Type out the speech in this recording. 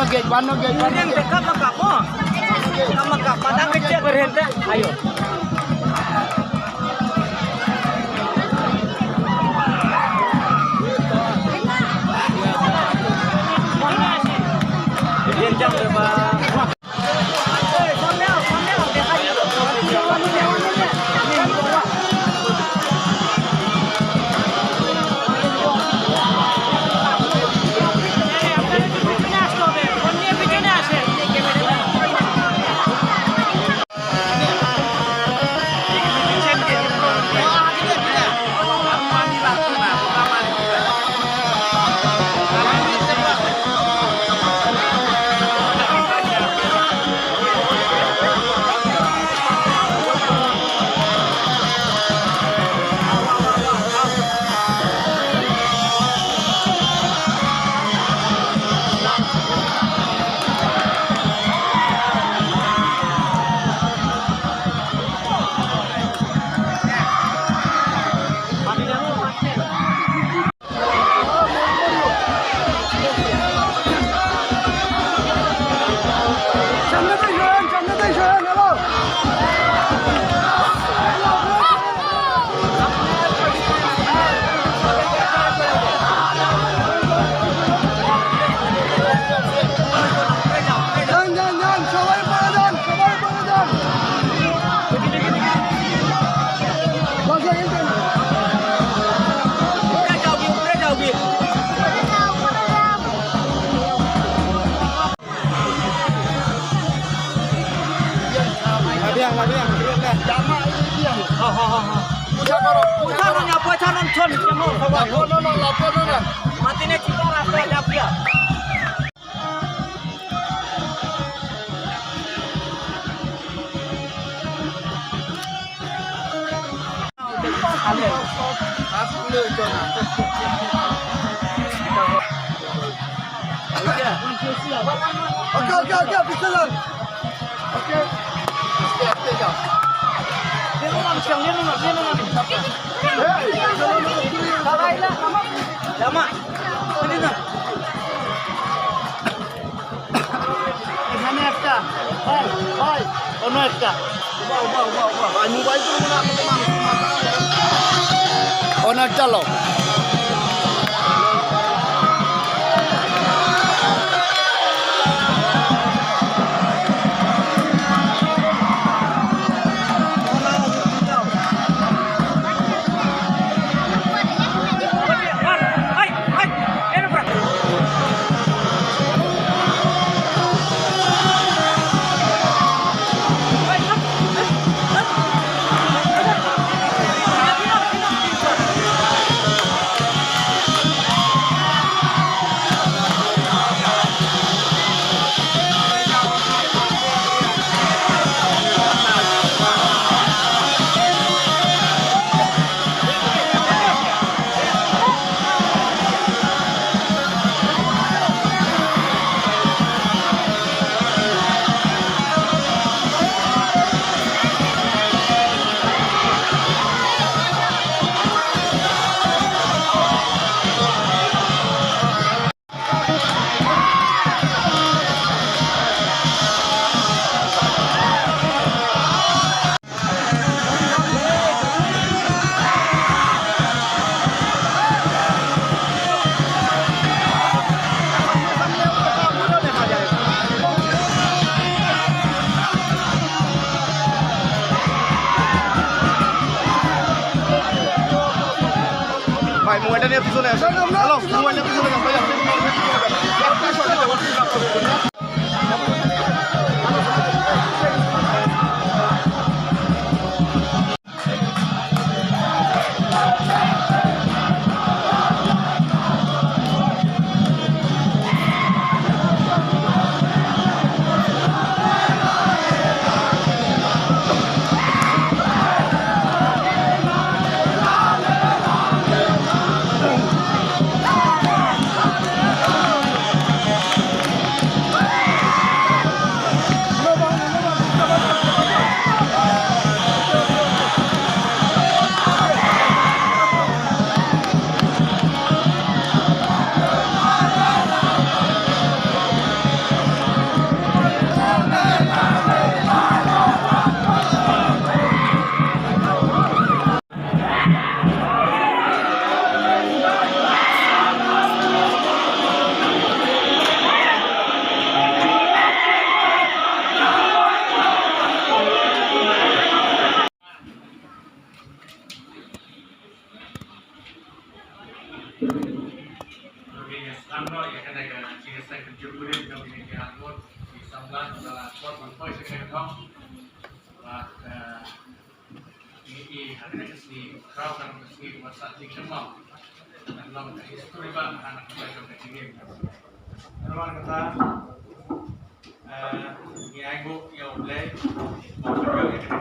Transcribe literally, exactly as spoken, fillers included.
Gate one, no gate one. Yang dekat makam mo. Makam makam. Pada kecil berhenti. Ayo. Kencang, Pak. Labiang, labiang. Ha, ha, ha, ha. Pucha ko, pucha ko. Pucha ko, pucha ko, pucha ko. Lapo no, no, lapo no, no. Mati ne chita rasa ada dia. Okay, okay, okay, bisa lah. Okay. Aste, aste, jam. Dia memang siang, dia memang, dia memang. Hey, lama. Ini dah. এখানে একটা। ভাই, ভাই, অন্য একটা। অন্য একটা লো। Hello, Ngi ïa sngewbha ïa kane ka jingïaseng kynjur kurim jong kine ki arngut ki samla kiba la poi ban poi sha kane ka thong. Bad, eh, ngi i ha kane ka sngi, khraw kane ka sngi kaba sah jingkynmaw. Kan long ka history ba ha kane ka jong ka jingim. Namar kata, eh, ngi ai nguh ïa U Blei.